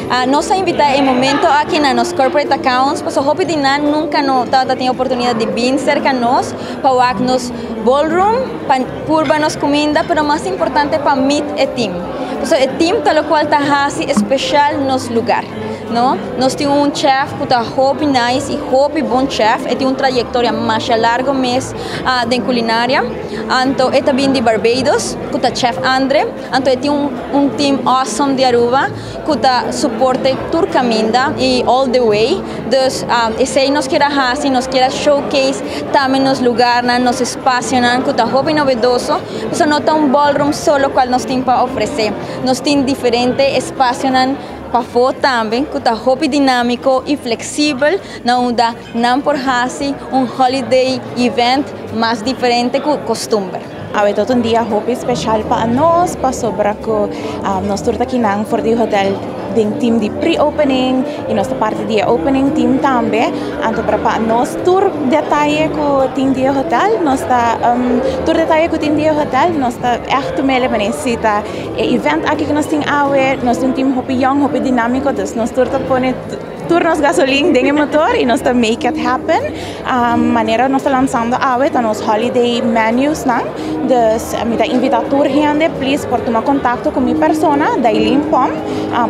Nos a invita e momento aki na nos corporate accounts, paso hopi di nan nunca no tabata tin oportunidad di bin cerca nos pa wak nos ballroom, pa purba nos cuminda, pero mas importante pa meet e team. Paso e team ta locual ta haci especial nos lugar, no? Nos tin un chef cu ta hopi nice y hopi bon chef, e tin un trayectoria masha largo mes den culinaria. Anto e ta bin di Barbados, cu ta Chef Andre. Anto e tin un team awesome di Aruba cu ta suporte tur caminda y all the way. Dus esey nos kier a haci, nos kier a showcase tambe nos lugarnan, nos espacionan cu ta hopi novedoso. Pasobra no ta un ballroom so locual nos tin pa ofrece. Nos tin diferente espacionan pafo tambe cu ta hopi dinamico y flexibel na unda nan por haci un holiday event mas diferente cu costumber. Awe ta un dia hopi special pa nos, pasobra cu nos tur ta akinan for di hotel den team di pre-opening y nos ta parti di e opening team tambe. Anto pa nos tur detaye cu tin di e hotel, nos ta tur detaye cu tin di e hotel, nos ta echt tumele si ta e event aki cu nos tin awe. Nos tin un team hopi young, hopi dinamico, dus nos tur ta pone tur nos gasolin den e motor y nos ta make it happen. Manera nos ta lanzando awe ta nos holiday menus nan. Dus mi ta invita tur hende, please, por tuma contacto cu mi persona, Dailin Pom,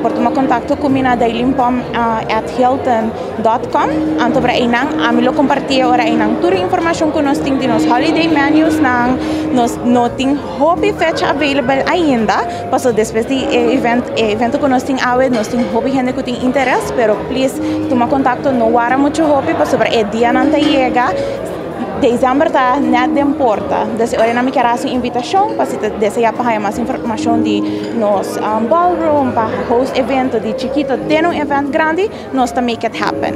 por tuma contacto cu mi na dailinpom@hilton.com. Anto pa einan, ami lo comparti ora einan tur informacion cu nos tin di nos holiday menus nan. Nos no tin hopi fecha available ainda, paso despues di evento cu nos tin awe, nos tin hopi hende cu tin interes, pero please tuma contacto, no warda mucho hopi, pasobra e dia nan ta yega. December ta net den porta. Dus ora mi kier un invitacion pa si desea pa mas informacion di nos ballroom, pa host evento di chikito te un event grandi, nos ta make it happen.